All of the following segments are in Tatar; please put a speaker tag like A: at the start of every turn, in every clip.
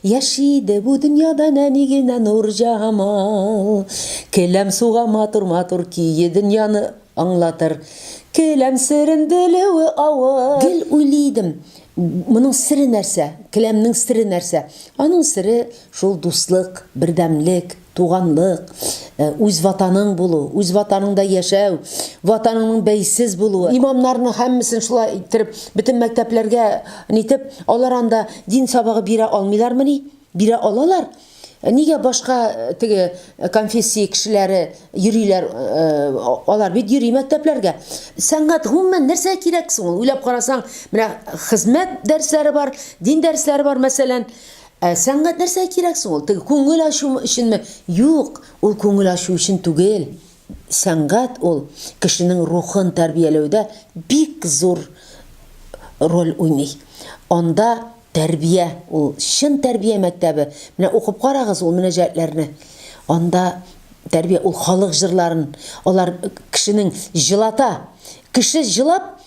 A: Яши иде бу дөньяда нәни генә Нурҗамал. Келәм суга матур-матур көе дөньяны аңлатыр. Келәм серен белүе авыр. Гел уйлый идем, моның сере нәрсә, келәмнең сере нәрсә? Аның сере шул дуслык, бердәмлек, туганлык, үз ватаның булу, үз ватаныңда яшәү, ватаныңның бәйсез булуы. Имамнарны һәммәсен шулай иттереп, бөтен мәктәпләргә нитеп, алар анда дин сабагы бирә алмыйлармыни? Бирә алалар. Нигә башка теге конфессия кешеләре йөриләр, алар бит йөри мәктәпләргә. Сәнгать гомумән нәрсәгә кирәк соң ул? Уйлап карасаң, менә хезмәт дәресләре бар, дин дәресләре бар, мәсәлән. Ә сәнгать нәрсәгә кирәк соң ул? Теге күңел ачу өченме? Юк, ул күңел ачу өчен түгел. Сәнгать ул кешенең рухын тәрбияләүдә бик зур роль уйный. Анда Тәрбия, ул чын тәрбия мәктәбе. Менә укып карагыз ул мөнәҗәтләрне. Анда тәрбия, ул халык җырларын, алар кешенең җылата. Кеше җылап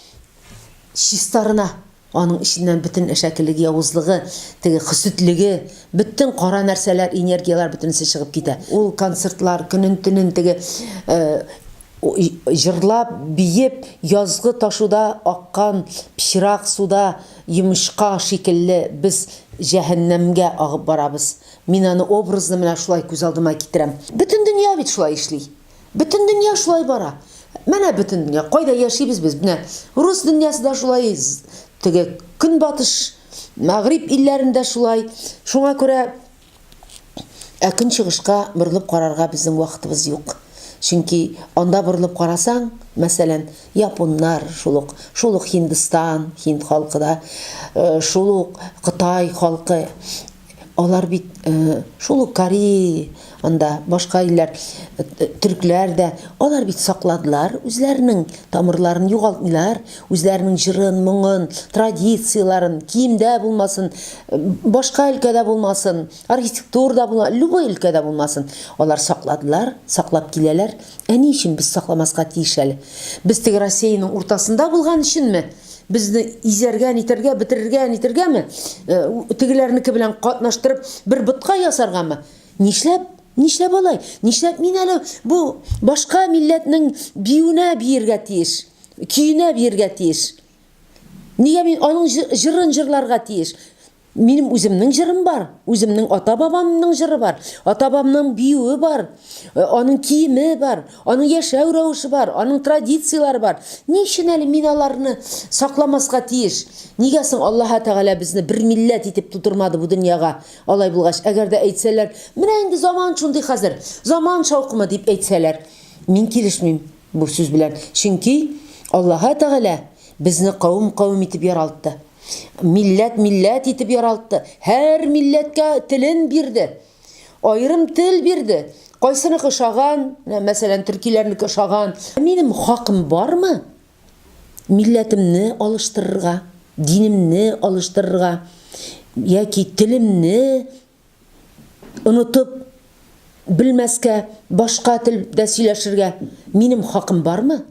A: чистарына. Аның эченнән бөтен әшәкелеге, явызлыгы, теге хөсетлеге, бөтен кара нәрсәләр, энергияләр бөтенесе чыгып китә. Ул концертлар көнен-төнен теге Җырлап, биеп, язгы ташуда аккан пычрак суда йомычка шикелле без җәһәннәмгә агып барабыз. Мин аны образны менә шулай күз алдыма китерәм. Бөтен дөнья бит шулай эшли. Бөтен дөнья шулай бара. Менә бөтен дөнья. Кайда яшибез без? Менә рус дөньясы да шулай, теге көнбатыш, мәгъриб илләрендә шулай. Шуңа күрә Ә көнчыгышка борылып карарга безнең вакытыбыз юк. Чөнки анда борылып карасаң, мәсәлән, японнар, шул ук, шул ук Һиндстан, һинд халкы да, шул ук Кытай халкы, алар бит шул ук Корея, анда башка илләр, төркләр дә, алар бит сакладылар үзләренең тамырларын югалтмыйлар, үзләренең җырын, моңын, традицияләрен, киемдә булмасын, башка өлкәдә булмасын, архитектурада булмасын, любой өлкәдә булмасын, алар сакладылар, саклап киләләр. Ә ни өчен без сакламаска тиеш әле? Без теге Россиянең уртасында булган өченме? Безне изәргә, нитәргә, бетерергә, нитәргәме? Э, тегеләрнеке белән катнаштырып бер ботка ясаргамы? Нишләп? Нишләп алай? Нишләп мин әле бу башка милләтнең биюенә биергә тиеш? Көенә биергә тиеш? Нигә мин аның җырын җырларга тиеш? Минем үземнең җырым бар, үземнең ата-бабамның җыры бар, ата-бабамның биюе бар, э, аның киеме бар, аның яшәү рәвеше бар, аның традицияләре бар. Ни өчен әле мин аларны сакламаска тиеш? Нигә соң Аллаһ Тәгалә безне бер милләт итеп тудырмады бу дөньяга? Алай булгач, әгәр дә әйтсәләр, менә инде заман шундый хәзер, заман шаукымы дип әйтсәләр, мин килешмим. Бу сүз белән, чөнки Аллаһы Тәгалә безне кавым-кавым итеп яралтты. Милләт-милләт итеп яралтты. Һәр милләткә телен бирде. Аерым тел бирде. Кайсыныкы ошаган, мәсәлән, төркиләрнеке ошаган. Минем хакым бармы милләтемне алыштырырга, динемне алыштырырга яки телемне Онытып, белмәскә, башка телдә сөйләшергә минем хакым бармы?